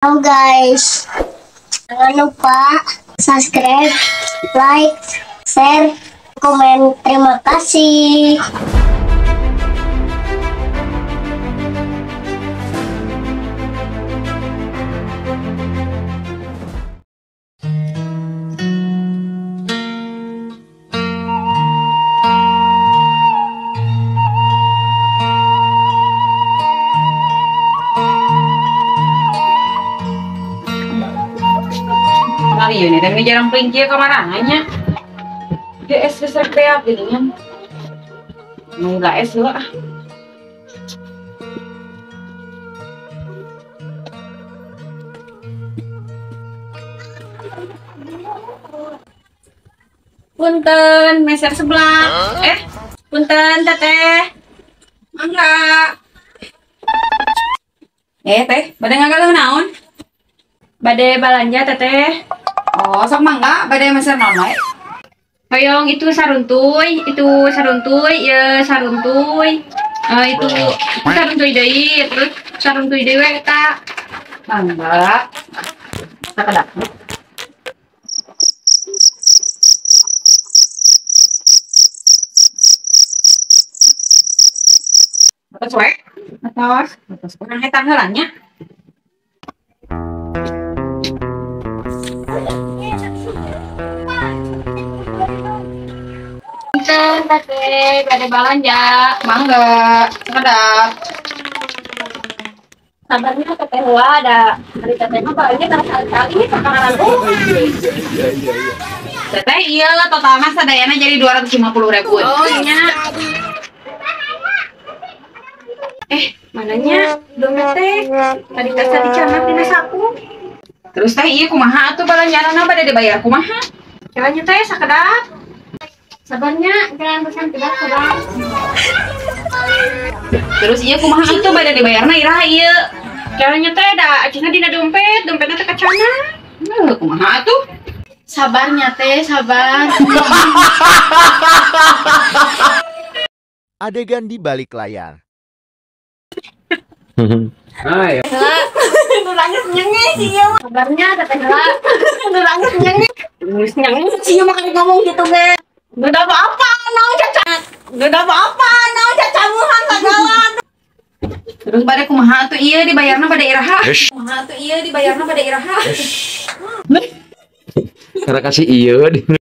Halo guys, jangan lupa subscribe, like, share, komen. Terima kasih. Kali ini tapi jarang pengki kemarangannya. DS besar kayak gini. Nunggu es lah. Punten, meser sebelah. Punten teteh. Mangga. Teh, bade ngagaleuh naon? Bade balanja teteh. Oh, sok mangga, bade meser naon wae? Hoyong itu saruntuy, ya saruntuy. Itu saruntuy deui, terus saruntuy deui we eta. Mangga. Sakedap. Atos we? Atos. Atos. Urang hetang heula nya. Punten teteh, bade balanja. Mangga, sakedap. Sabarnya teteh heula ada hari teteh mah balanja kali-kali sakaran. Teteh ieu totalna sadayana jadi 250.000. Oh nya. Mananya dompet teh tadi teh dicanak dina saku. Terus teh ieu kumaha atuh balanjaanna bade dibayar kumaha? Jalannya teh sakedap. Sabarnya jalan pesan tidak sabar. Terus ieu kumaha atuh bade dibayarna iraha ieu? Jalannya teh da acina dina dompet, dompetna teh kacana. Heuh kumaha atuh? Sabarnya teh, sabar. Adegan di balik layar. Ayo. Nangis nyanyi sih ya. Sabarnya teteh heula. Nangis nyanyi. Nangis nyanyi sih ya makanya ngomong gitu ge. Gak apa-apa, naon caca. Gak apa-apa, naon cacamuhan segala. Terus bade kumaha atuh ieu dibayarna bade iraha? Kumaha atuh ieu dibayarna bade iraha? Karena kasih ieu.